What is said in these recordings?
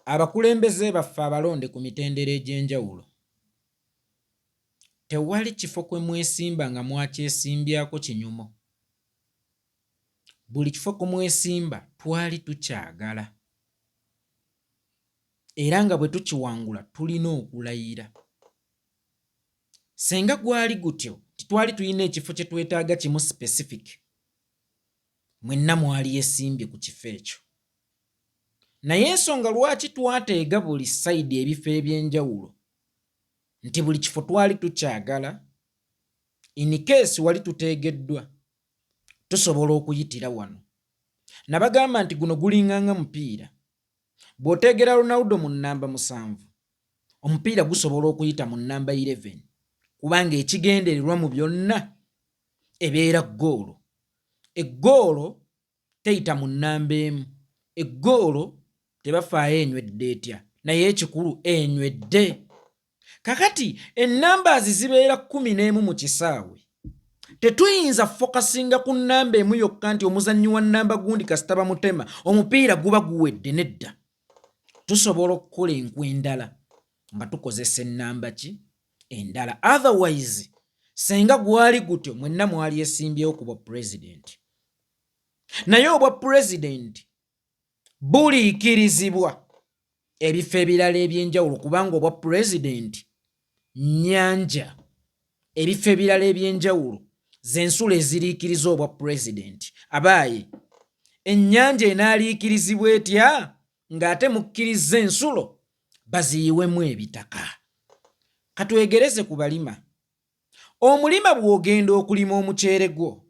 Abakulembeze baffe abalonde ku mitendera egy'enjawulo, tewali kifo kwe mwesimba nga mwakyesimbyako kinyumo. Buli kifo kwe mwesimba twali tukyagala era nga bwe tukiwangula tulina okulayira. Senga gwali gutyo nti twali tulina ekifo kye twetaaga kimu specific, mwenna mwaliyesimbye ku kifo ekyo. Naye ensonga lwaki twateega buli sayidi ebifo eby'enjawulo nti buli kifo twali tukyagala, in case wali tuteegeddwa tusobola okuyitira wano. Nabagamba nti guno gulinganga mupiira. Bw'oteegera Ronaldo mu nnamba 7, omupiira gusobola okuyita mu nnamba 11 kubanga ekigendererwa mu byonna ebeera ggoolo. Eggoolo teyita mu nnamba emu. Eggoolo tebafaayo enywedde etya, naye ekikulu enywedde. Kakati ennambaazi zibeera 11 mu kisaawe. Tetuyinza fokasinga ku nnamba emu yokka nti omuzannyi wa nnamba gundi kasita bamutema omupiira guba guwedde. Nedda, tusobola okukola enkwe endala nga tukozesa ennamba ki endala. Otherwise senga gwali gutyo mwenna mwaliesimbyewo ku bwa pulezidenti, naye obwa pulezidenti buliikirizibwa ebifo ebirala eby'enjawulo kubanga obwa pulezidenti nnyanja. Ebifo ebirala eby'enjawulo z'ensulo eziriikiriza obwa pulezidenti. Abaaye, ennyanja enaaliikirizibwa etya ng'ate mukkirizza ensulo baziyiwemu ebitaka? Katwegereze ku balima. Omulima bw'ogenda okulima omuceere gwo,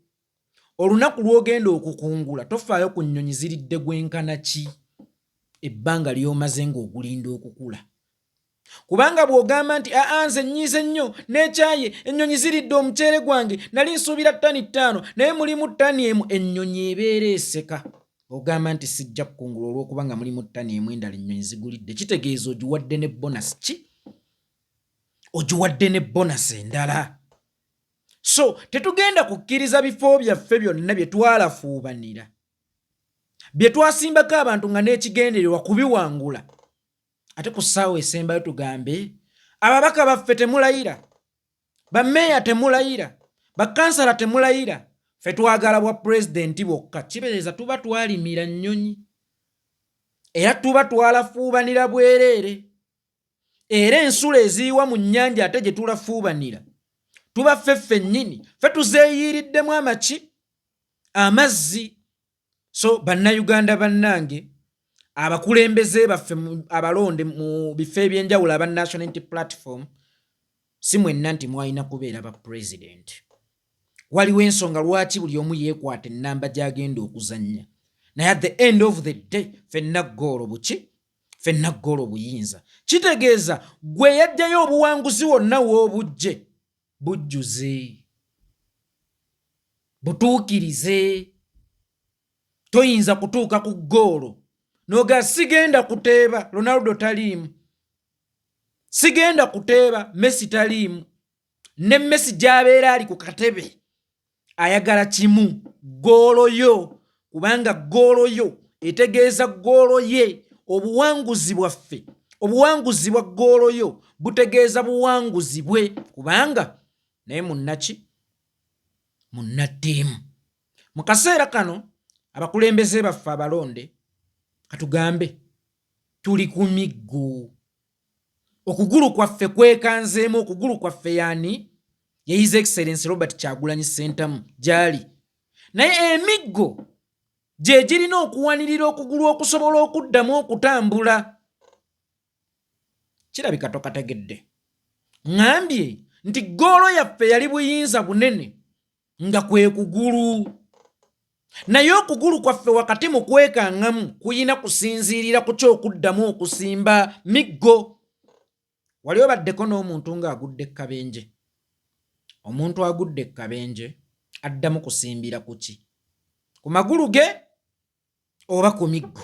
olunaku lw'ogenda okukungula tofaayo ku nnyonyi ziridde gwenkana ki ebbanga ly'omaze ng'ogulinda okukula. Kubanga bw'ogamba nti aa nze nnyiize nnyo n'ekyaye ennyonyi ziridde omuceere gwange, nali nsuubira ttani 5 naye mulimu ttani 1, ennyonyi ebeera eseka. Ogamba nti sijja kukungula olw'okuba nga mulimu ttani 1 endala ennyonyi zigulidde, kitegeeza ogiwadde ne bonasi ki? Ogiwadde ne bonasi endala. So tetugenda kukkiriza bifo byaffe byonna bye twalafuubanira, bye twasimbako abantu nga n'ekigendererwa kubiwangula, ate ku ssaawa esembayo tugambe ababaka baffe temulayira, bammeeya temulayira, bakansala temulayira, ffe twagala bwa pulezidenti bwokka. Kibeereza tuba twalimira nnyonyi era tuba twalafuubanira bwereere. Era ensulo eziyiwa mu nnyanja ate gye tulafuubanira tuba ffe ffennyini ffe tuzeeyiiriddemu amaki amazzi. So bannayuganda bannange, abakulembeze baffe abalonde mu bifo ebyenjawulo aba National Unity Platform, si mwenna nti mwalina kubeera ba pulezidenti. Waliwo ensonga lwaki buli omu yeekwata ennamba gy'agenda okuzannya, naye at the end of the day ffenna ggoolo buki, ffenna ggoolo buyinza. Kitegeeza gwe yajjayo obuwanguzi wonna w'obujje bujjuze, butuukirize. Toyinza kutuuka ku ggoolo n'oga sigenda kuteeba Ronaldo taliimu, sigenda kuteeba Messi taliimu. Ne Messi gy'abeera ali ku katebe ayagala kimu, ggoolo yo, kubanga ggoolo yo etegeeza ggoolo ye. Obuwanguzi bwaffe, obuwanguzi bwa ggoolo yo butegeeza buwanguzi bwe, kubanga naye munnaki, munnattiimu. Mu kaseera kano abakulembeze baffe abalonde, katugambe tuli ku miggo, okugulu kwaffe kwekanzeemu. Okugulu kwaffe yaani? Ye His Excellence Robert Kyagulanyi Ssentamu gy'ali, naye emiggo gye girina okuwanirira okugulu okusobola okuddamu okutambula. Kirabika tokategedde. Ŋŋambye nti ggoolo yaffe yali buyinza bunene nga kwe kugulu, naye okugulu kwaffe wakati mu kwekangamu kuyina kusinziirira ku ky'okuddamu okusimba miggo. Wali obaddeko n'omuntu ng'agudde ekkabenje? Omuntu agudde ekkabenje addamu kusimbira ku ki? Ku magulu ge oba ku miggo?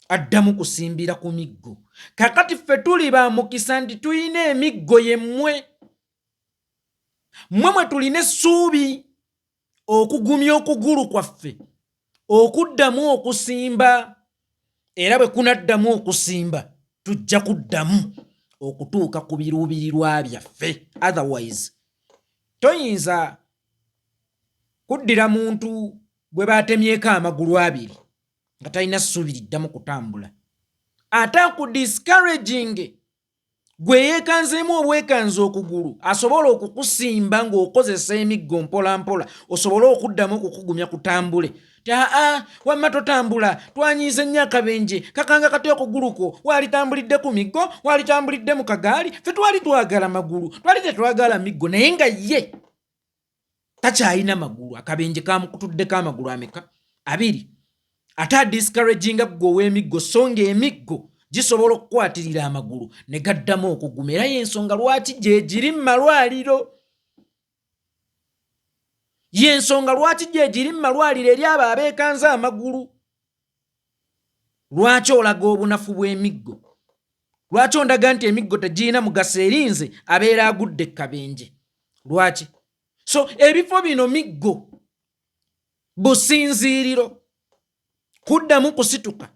Addamu kusimbira ku miggo. Kakati ffe tuli ba mukisa nti tulina emiggo yemmwe, mmwe mwe tulina essuubi okugumya okugulu kwaffe okuddamu okusimba. Era bwe kunaddamu okusimba tujja kuddamu okutuuka ku biruubirirwa byaffe. Otherwise toyinza kuddira muntu gwe baatemyeko amagulu abiri nga talina ssuubi liddamu kutambula, ate akudiscouraging gwe yeekanzeemu obwekanzi okugulu asobola okukusimba ng'okozesa emiggo mpolampola osobole okuddamu okukugumya kutambule. Ti aa, wamma totambula, twanyiize nnyo akabenje kakanga kati okugulu kwo waalitambulidde ku miggo, waalitambulidde mu kagaali, ffe twali twagala magulu, twali tetwagala miggo. Naye nga ye takyalina magulu, akabenje kamukutuddeko amagulu ameka? Abiri. Ate adiscouraginga ggwe ow'emiggo, so nga emiggo gisobola okukwatirira amagulu ne gaddamu okuguma. Era y'ensonga lwaki gyegiri mu malwaliro, y'ensonga lwaki gyegiri mu malwaliro eri abo abeekanze amagulu. Lwaki olaga obunafu bw'emiggo? Lwaki ondaga nti emiggo tegirina mugaso eri nze abeera agudde ekkabenje? Lwaki? So ebifo bino miggo, businziiriro, kuddamu kusituka,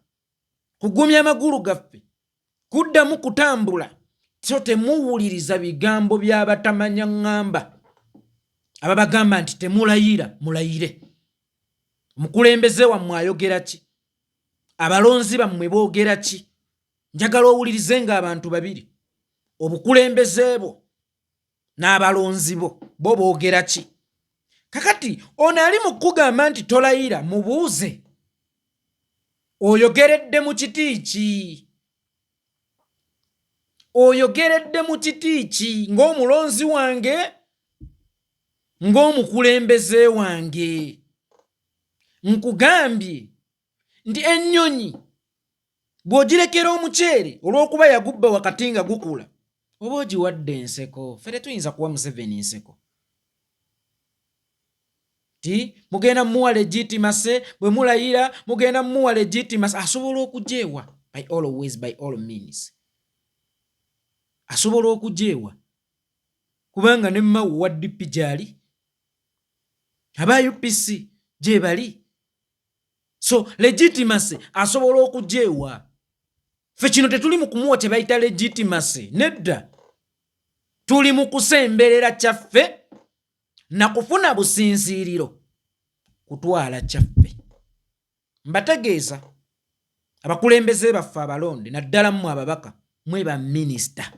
kugumya amagulu gaffe, kuddamu kutambula. So temuwuliriza bigambo by'abatamanya ŋŋamba ababagamba nti temulayira. Mulayire. Omukulembeze wammwe ayogera ki? Abalonzi bammwe boogera ki? Njagala owulirize nga abantu babiri, obukulembeze bwo n'abalonzi bo, bo boogera ki? Kakati ono ali mu kukugamba nti tolayira, mubuuze, oyogeredde mu kiti ki? Oyogeredde mu kiti ki ng'omulonzi wange, ng'omukulembeze wange? Nkugambye nti ennyonyi bw'ogirekera omuceere olw'okuba yagubba wakati nga gukula, oba ogiwadde enseko. Ffe tetuyinza kuwa Museveni nseko ti mugenda mumuwa legitimacy. Bwe mulayira mugenda mumuwa legitimacy. Asobola okugyewa by all ways, by all means asobola okugyewa, kubanga ne Mawu wa DP gyali, aba UPC gyebali, so legitimacy asobola okugyewa. Ffe kino tetuli mu kumuwa kye bayita legitimacy, nedda. Tuli mu kusemberera kyaffe nakufuna businziiriro kutwala kyaffe. Mbategeeza abakulembeze baffe abalonde, naddala mmwe ababaka, mwe baminisita,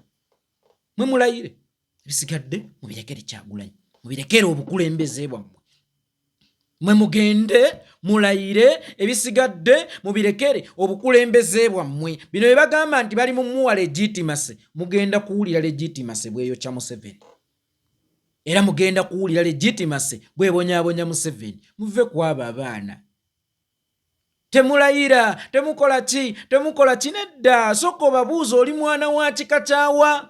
mwe mulayire, ebisigadde mubirekere Kyagulanyi, mubirekere obukulembeze bwammwe. Mwe mugende mulayire, ebisigadde mubirekere obukulembeze bwammwe. Bino bye bagamba nti bali mu muwa legitimacy, mugenda kuwulira legitimacy bweyokya Museveni, era mugenda kuwulira legitimacy bwebonyabonya Museveni. Muve ku abo abaana. Temulayira, temukola ki, temukola ki, nedda. Sooka obabuuza, oli mwana wa kika kyawa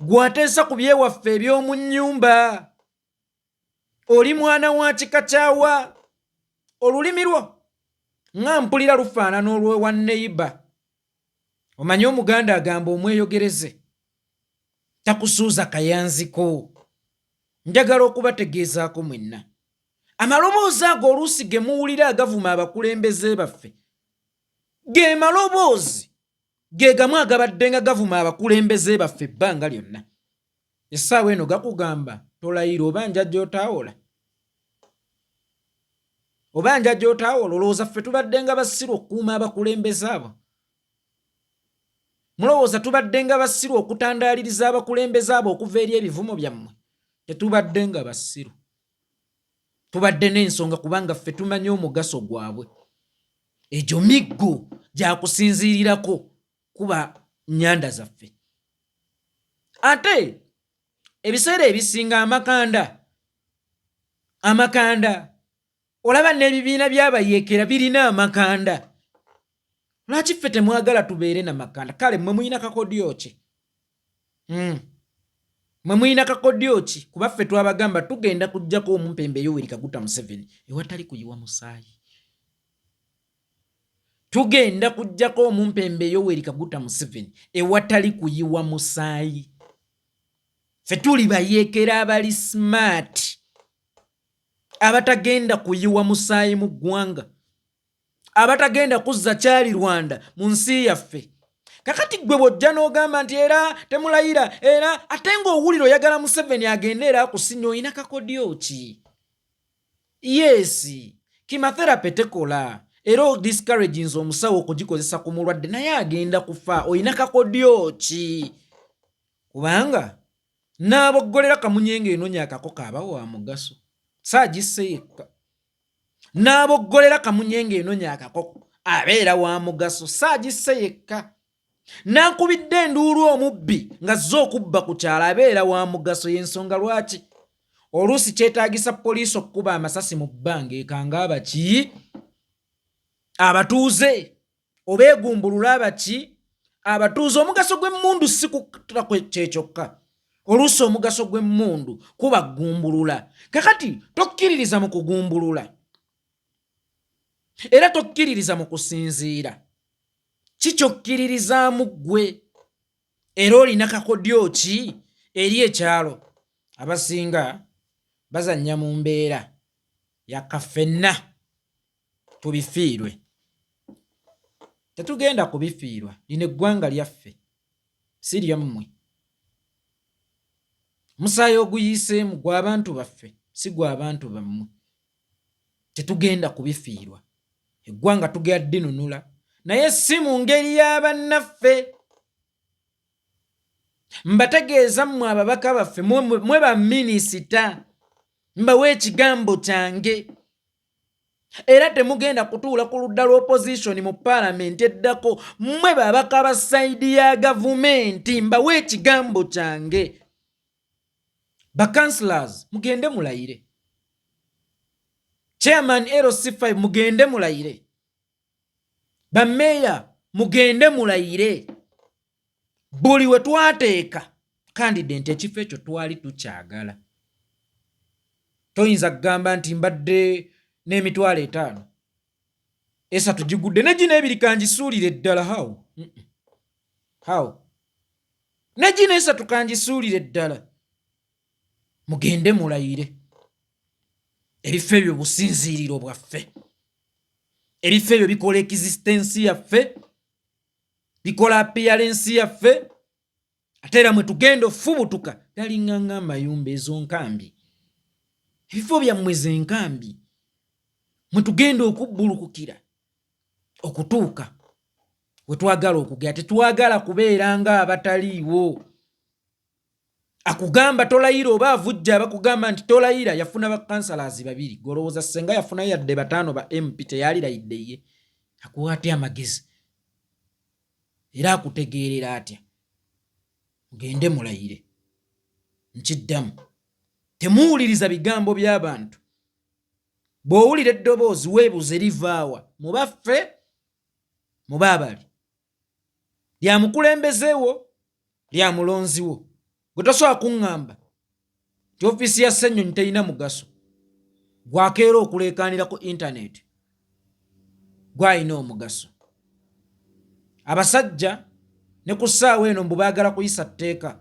gwateesa ku byewaffe eby'omu nnyumba? Oli mwana wa kika kyawa? Olulimi lwo nga mpulira lufaanana olw'ewa neyiba. Omanyi Omuganda agamba omweyogereze takusuuza kayanziko. Njagala okubategeezaako mwenna, amaloboozi ago oluusi ge muwulira agavuma abakulembeze baffe ge maloboozi ge gamu agabadde nga gavuma abakulembeze baffe ebbanga lyonna. Essaawa eno gakugamba tolayira, oba njajja otaawola, oba njajja otaawola. Olowooza ffe tubadde nga basiru okukuuma abakulembeze abo? Mulowooza tubadde nga basiru okutandaaliriza abakulembeze abo okuva eri ebivumo byammwe? Tetubadde nga basiru, tubadde n'ensonga, kubanga ffe tumanyi omugaso gwabwe. Egyo miggo gyakusinziirirako kuba nyanda zaffe. Ate ebiseera ebisinga amakanda, amakanda, olaba n'ebibiina by'abayeekera birina amakanda. Lwaki ffe temwagala tubeere na makanda? Kale mmwe mulina kakodyo ki? Mwe mulina kakodyo ki? Kuba ffe twabagamba tugenda kuggyako omumpembe Yoweri Kaguta Museveni ewatali kuyiwa musaayi. Tugenda kuggyako omumpembe Yoweri Kaguta Museveni ewatali kuyiwa musaayi. Ffe tuli bayeekera abali smart, abatagenda kuyiwa musaayi mu ggwanga. Abatagenda kuzza kyali Rwanda mu nsi yaffe. Kakati ggwe bw'ojja n'ogamba nti era temulayira, era ate ng'owulira oyagala Museveni agende era akusinya, olina kakodyo ki? Yes, chemotherapy tekola, era odiscouraginze omusawo okugikozesa ku mulwadde, naye agenda kufa. Olina kakodyo ki? Kubanga n'aboggolera kamunye ng'enonya akakoko aba wa mugaso, saagisse yekka. N'aboggolera kamunye ng'enonya akakoko abeera wa mugaso, saagisse yekka. N'ankubidde enduulu omubbi ng'azze okubba ku kyalo abeera wa mugaso. Y'ensonga lwaki oluusi kyetaagisa poliisi okukuba amasasi mu bbanga ekanga abaki abatuuze oba egumbulula abaki abatuuze. Omugaso gw'emmundu si kutta kyekyokka, oluusi omugaso gw'emmundu kuba gumbulula. Kakati tokkiririza mu kugumbulula, era tokkiririza mu kusinziira. Kikyokkiririzaamu ggwe, era olina kakodyo ki eri ekyalo? Abasinga bazannya mu mbeera yakaffenna tubifiirwe. Tetugenda kubifiirwa. Lino eggwanga lyaffe, si lyammwe. Omusaayi oguyiiseemu gw'abantu baffe, si gw'abantu bammwe. Tetugenda kubifiirwa. Eggwanga tugenda ddinunula, naye si mu ngeri ya bannaffe. Mbategeeza mmwe ababaka baffe, mwe baminisita, mbawe ekigambo kyange, era temugenda kutuula ku ludda lw'opposition mu paalamenti eddako. Mmwe babaka ba side ya gavumenti, mbawe ekigambo kyange. Bacouncillors, mugende mulayire. Chairman LC5, mugende mulayire. Bameeya, mugende mulayire. Buli we twateeka candidate, ekifo ekyo twali tukyagala. Toyinza kugamba nti mbadde n'emitwalo 50, esatu gigudde, ne gino ebiri kanjisuulire ddala. How? How? Ne gino esatu kanjisuulire ddala. Mugende mulayire. Ebifo ebyo businziiriro bwaffe, ebifo ebyo bikola existence yaffe, bikola appearance yaffe, ate era mwe tugenda ofubutuka. Galinganga amayumba, ezo nkambi, ebifo byammwe zenkambi mwe tugenda okubbulukukira okutuuka we twagala okugenda. Tetwagala kubeera nga abataliiwo. Akugamba tolayira oba avujja, abakugamba nti tolayira yafuna bakansalazi babiri, golowooza senga yafunayo yadde bataano ba MP teyalirayidde ye? Akuwa atya amagezi era akutegeerera atya? Mugende mulayire. Nkiddamu, temuwuliriza bigambo by'abantu. Bw'owulira eddoboozi, weebuze livaawa, mubaffe muba abali lya mukulembezeewo, lya mulonziwo. Gwe tosobola kuŋŋamba nti ofiisi ya Ssennyonyi terina mugaso. Gwakeera okuleekaanira ku intaneti, gwalina omugaso. Abasajja ne ku ssaawa eno mbu baagala kuyisa tteeka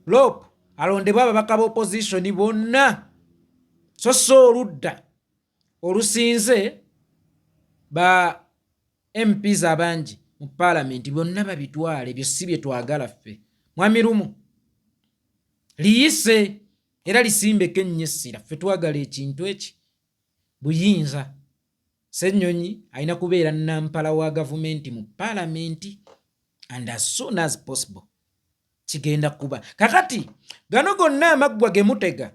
LOP alondebwa ababaka ba opposition bonna, so so oludda olusinze ba MPs abangi mu paalamenti bonna babitwale. Ebyo si bye twagala ffe. Mwami Lumu, liyise era lisimbeko ennyo essira. Ffe twagala ekintu eki buyinza. Ssennyonyi alina kubeera nampala wa gavumenti mu paalamenti, and as soon as possible kigenda kuba. Kakati gano gonna amaggwa ge mutega,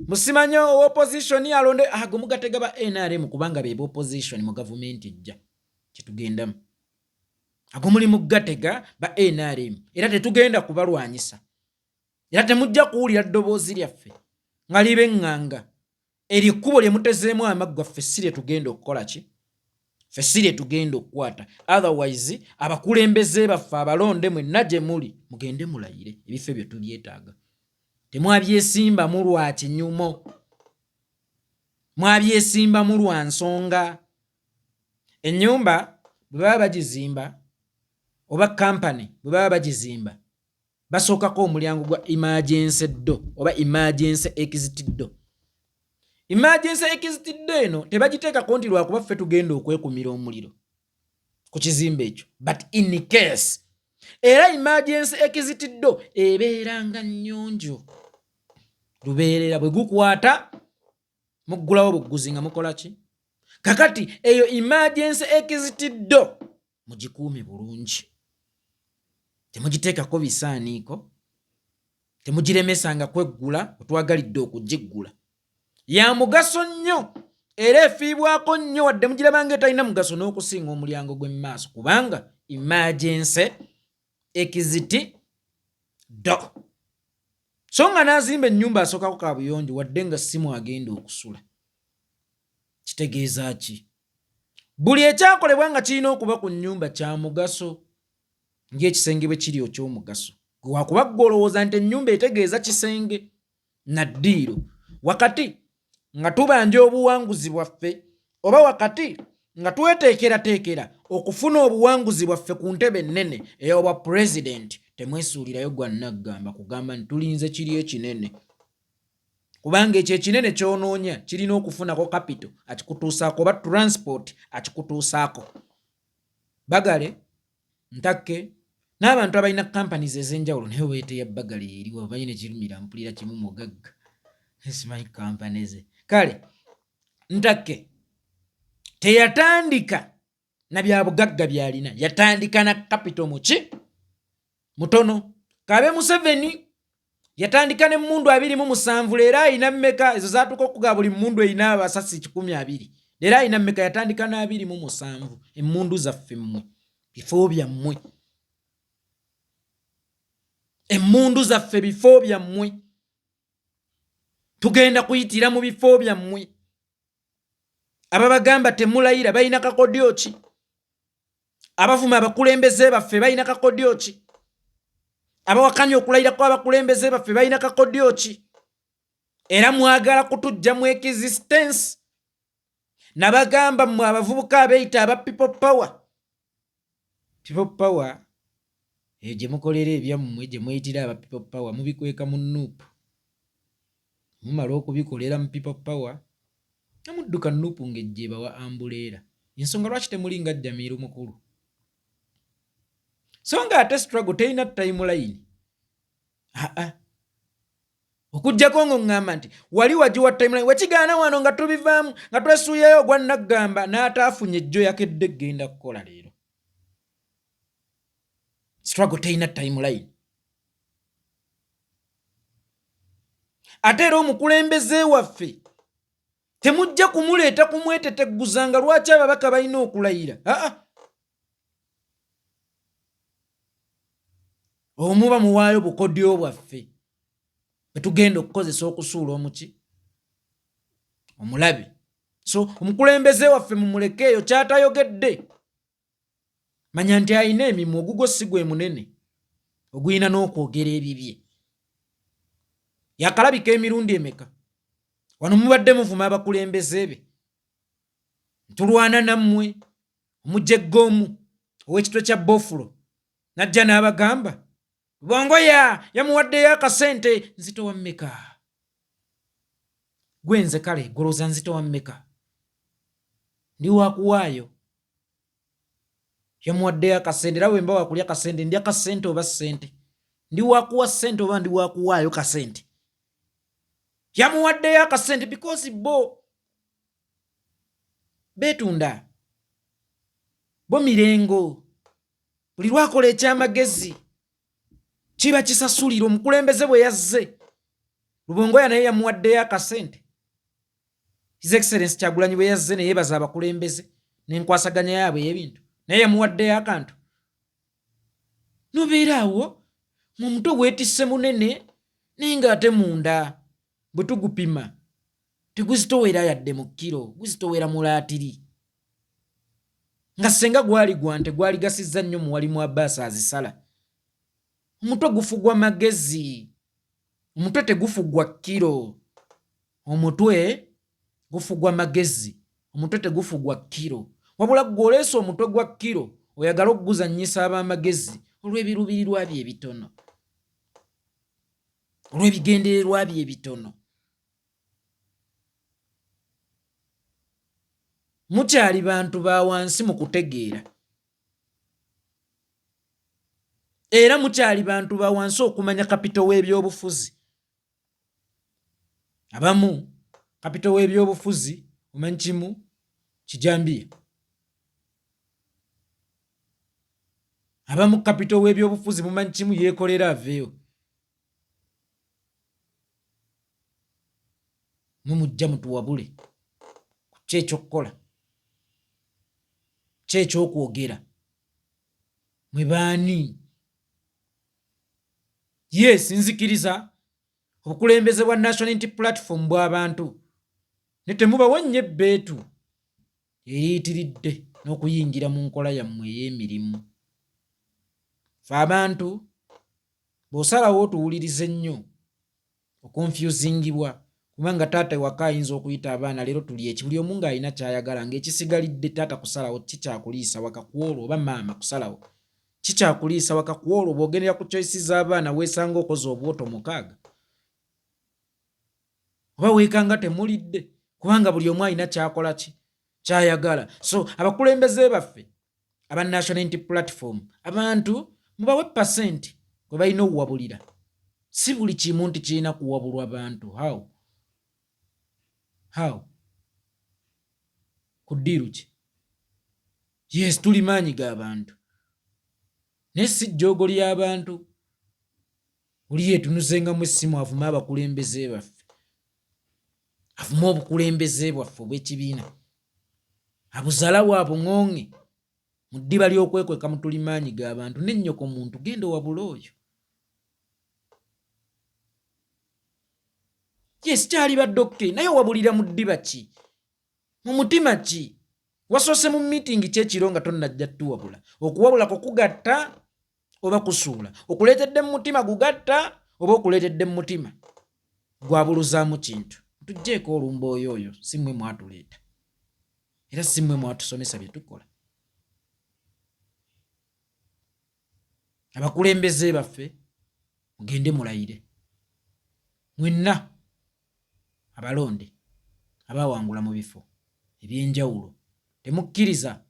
musimanya opposition alonde, ago mugatega ba NRM, kubanga be opposition mu gavumenti ejja kyetugendamu. Ago muli mugatega ba NRM, era tetugenda kubalwanyisa, era temujja kuwulira ddoboozi lyaffe nga liba eŋŋanga. Eryo ekkubo lye mutezeemu amaggwa, ffe si lye tugenda okukola ki, ffe si lye tugenda okukwata. Otherwise abakulembeze baffe abalonde mwenna gye muli, mugende mulayire. Ebifo ebyo tubyetaaga. Temwabyesimbamu lwa kinyumo, mwabyesimbamu lwa nsonga. Ennyumba bwe baba bagizimba oba kampany bwe baba bagizimba, basookako omulyango gwa emergency door oba emergency exit door. Emergency exit door eno tebagiteekako nti lwakuba ffe tugenda okwekumira omuliro ku kizimbe ekyo, but in case. Era emergency exit door ebeeranga nnyonjo lubeerera, bwe gukwata muggulawo bugguzi nga mukola ki. Kakati eyo emergency exit door mugikuume bulungi, temugiteekako bisaaniiko, temugiremesanga kweggula otwagalidde okugiggula. Ya mugaso nnyo era efiibwako nnyo, wadde mugiraba nga etalina mugaso n'okusinga omulyango gw'emmaaso, kubanga emergency exit door. So nga n'azimba ennyumba asookako kabuyonjo, wadde nga simu agenda okusula. Kitegeeza ki? Buli ekyakolebwa nga kirina okuba ku nnyumba kya mugaso, ng'ekisenge bwe kiri oky'omugaso. Wakuba ggwe olowooza nti ennyumba etegeeza kisenge na ddiiro, wakati nga tubanja obuwanguzi bwaffe, oba wakati nga tweteekerateekera okufuna obuwanguzi bwaffe ku ntebe ennene ey'obwa pulezidenti, temwesuulirayo gwa nnaggamba kugamba nti tulinze kiri ekinene, kubanga ekyo ekinene ky'onoonya kirina okufunako kapito akikutuusaako oba transport akikutuusaako. Bagale ntakke n'abantu abalina companies ez'enjawulo, naye obeeteya bagale eriwa omanyi nekirumira mpulira kimu mugagga simanyi kampani ze. Kale ntakke teyatandika na bya bugagga byalina, yatandika na kapito muki mutono. Kabe Museveni yatandika n'emmundu 27, leero alina mmeka? Ezo zaatuuka okuga buli mmundu erina abasasi 120, leero alina mmeka? Yatandika n'27. Emmundu zaffe mmwe bifo byammwe, emmundu zaffe bifo byammwe, tugenda kuyitira mu bifo byammwe. Ababagamba temulayira balina kakodyo ki? Abavuma abakulembeze baffe balina kakodyo ki? Abawakanya okulayira kw'abakulembeze baffe balina kakodyo ki? Era mwagala kutujja mu existence. Nabagamba mmwe abavubuka abeeyita aba people power, people power eyo gye mukolera ebyammwe, gye mweyitira aba people power, mubikweka mu NUP. Mumala okubikolera mu people power namudduka NUP ng'ejja ebawa ambuleera. Ensonga lwaki temuli nga Jamiiru mukulu? So nga ate struggle terina timeline. Aa, okugjako ng'oŋŋamba nti wali wagiwa timeline, wekigaana wano nga tubivaamu nga twesuuyeyo ogwa naggamba n'ataafunye ejjo yakedde genda kukola leero. Struggle terina timeline. Ate era omukulembeze waffe temujja kumuleeta kumwetetegguzanga lwaki ababaka balina okulayira. Aa, omuba muwaayo bukodyo bwaffe bwe tugenda okukozesa okusuula omuki omulabe. So omukulembeze waffe mumuleke eyo kyatayogedde, manya nti alina emimwa, ogugwo si gwe munene ogulina n'okwogera ebibye. Yakalabika emirundi emeka wano mubadde muvuma abakulembeze be, ntulwana nammwe. Omujegga omu ow'ekitwe kya bofulo najja n'abagamba Lubongoya yamuwaddeyo akasente. Nzitowa mmeka gwe? Nze kale golooza nzitowa mmeka? Ndi wakuwaayo, yamuwaddeyo akasente. Era bwe mba wakulya kasente ndya kasente, oba sente ndi wakuwa sente oba ndi wakuwaayo kasente. Yamuwaddeyo akasente because bo beetunda bo mirengo. Buli lwakola ekyamagezi kiba kisasulira. Omukulembeze bwe yazze, Lubongoya naye yamuwaddeyo akasente. His Excellence Kyagulanyi bwe yazze ne yeebaza abakulembeze n'enkwasaganya yaabwe ey'ebintu, naye yamuwaddeyo akantu. Nobeera awo mu mutwe weetisse munene, naye ng'ate munda bwe tugupima teguzitowera yadde mu kkiro, guzitowera mu laatiri. Nga senga gwali gwa nte gwaligasizza nnyo muwalimu Abaasi azisala. Omutwe gufugwa magezi, omutwe tegufugwa kkiro. Omutwe gufugwa magezi, omutwe tegufugwa kkiro. Wabula ggwe oleese omutwe gwa kkiro oyagala okuguzannyisa ab'amagezi olw'ebiruubirirwa byo ebitono, olw'ebigendererwa byo ebitono. Mukyali bantu ba wansi mu kutegeera era mukyali bantu ba wansi okumanya kapito w'ebyobufuzi. Abamu kapito w'ebyobufuzi omanyi kimu kijambiya. Abamu kapito w'ebyobufuzi mumanyi kimu yeekolera aveewo. Mwe mujja mutuwabule ku ki ekyokukola, ki ekyokwogera. Mwe baani? Yes, nzikiriza obukulembeze bwa National Unity Platform bw'abantu ne temubawa nnyo ebbeetu eriyitiridde n'okuyingira mu nkola yammwe ey'emirimu. Ffe abantu bw'osalawo otuwulirize nnyo okonfyuzingibwa kubanga taata ewaka ayinza okuyita abaana leero tuli eki buli omu ng'alina ky'ayagala ng'ekisigalidde taata kusalawo ki kyakuliisa waka kwolwo oba maama kusalawo ki kyakuliisa waka kwolwo bw'ogendera ku choice z'abaana weesanga okoze obwoto mukaaga oba weekanga temulidde kubanga buli omu alina kyakola ki kyayagala. So abakulembeze baffe aba National Unity Platform, abantu mubawe pasenti kwe balina okuwabulira, si buli kimu nti kirina kuwabulwa bantu. How how ku ddiiru ki? Yes, tuli maanyi g'abantu naye si jjoogo ly'abantu. Oli yeetunuzengamu essimu avume abakulembeze baffe, avume obukulembeze bwaffe obw'ekibiina, abuzalawo abuŋoŋe mu ddiba ly'okwekweka mu tuli maanyi g'abantu. Ne nnyoko muntu, genda owabule oyo. Yes, kyalibadde okay, naye owabulira mu ddiba ki, mu mutima ki? Wasoose mu meeting ki ekiro nga tonnajja tuwabula? Okuwabula kwo kugatta oba kusuula? Okuleetedde mu mutima gugatta oba okuleetedde mu mutima gwabuluzaamu kintu? Tujjeeko olumba oyo oyo, si mmwe mwatuleeta era si mmwe mwatusomesa bye tukola. Abakulembeze baffe mugende mulayire mwenna abalonde abaawangula mu bifo eby'enjawulo. Temukkiriza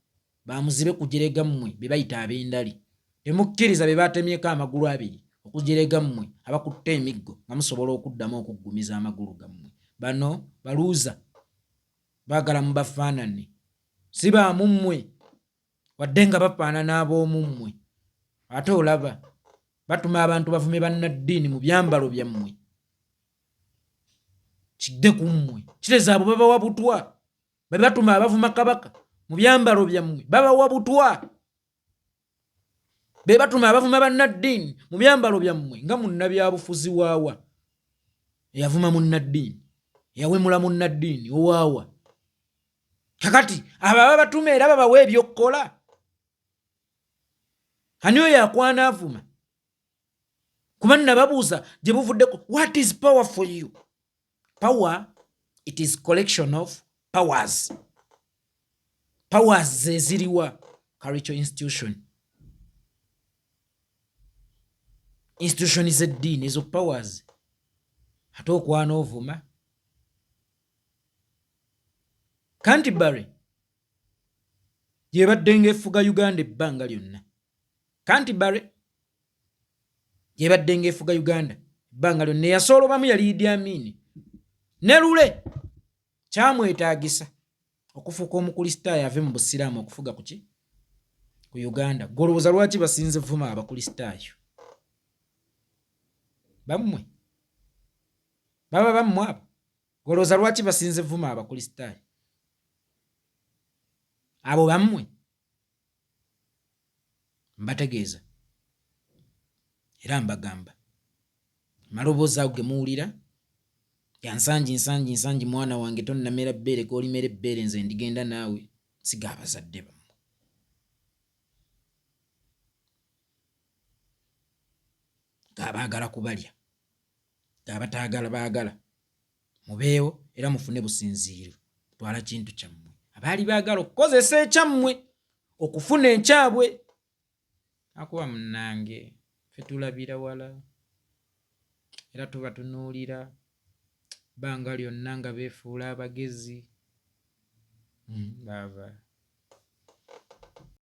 bamuzibe kujerega mmwe be bayita ab'endali. Temukkiriza be batemyeko amagulu abiri okujerega mmwe abakutte emiggo nga musobola okuddamu okuggumiza amagulu gammwe. Bano baluuza baagala mubafaanane. Si ba mu mmwe wadde nga bafaanana ab'omu mmwe. Ate olaba batuma abantu bavume bannaddiini mu byambalo byammwe. Kidde ku mmwe. Kireza abo babawa butwa. Be batuma abavuma Kabaka mu byambalo byammwe babawa butwa. Be batuma abavuma bannaddiini mu byambalo byammwe nga munnabyabufuzi waawa eyavuma munnaddiini, eyawemula munnaddiini owaawa. Kakati abo ababatuma era babawa eby'okukola. Ani oyo akwana avuma? Kuba nababuuza gye buvuddeko, what is power for you? Power, it is collection of powers. Powers ze ziriwa? Cultural institution, institution z'eddiini ezo powers. Ate okwana ovuma Canterbury gyebadde ng'efuga Uganda ebbanga lyonna. Canterbury gyebadde ng'efuga Uganda ebbanga lyonna. Eyasoolobamu yali Idi Amin. Ne Lule kyamwetaagisa okufuuka Omukulisitaayo ave mu Busiraamu okufuga ku ki? Ku Uganda. Ggwe olowooza lwaki basinze vuma Abakulisitaayo? Bammwe baba bammwe abo. Olowooza lwaki basinze vuma Abakulisitaayo? Abo bammwe. Mbategeeza era mbagamba, amaloboozi ago ge muwulira ga nsangi nsangi nsangi, mwana wange tonnamera bbeere, k'olimera ebbeere nze ndigenda naawe, si ga bazadde bammwe. G'abaagala kubalya, g'abataagala baagala mubeewo era mufune businziiro kutwala kintu kyammwe. Abaali baagala okukozesa ekyammwe okufuna ekyabwe. Akuba munnange, ffe tulabira wala era tubatunuulira bbanga lyonna nga beefuula abagezi. Baba.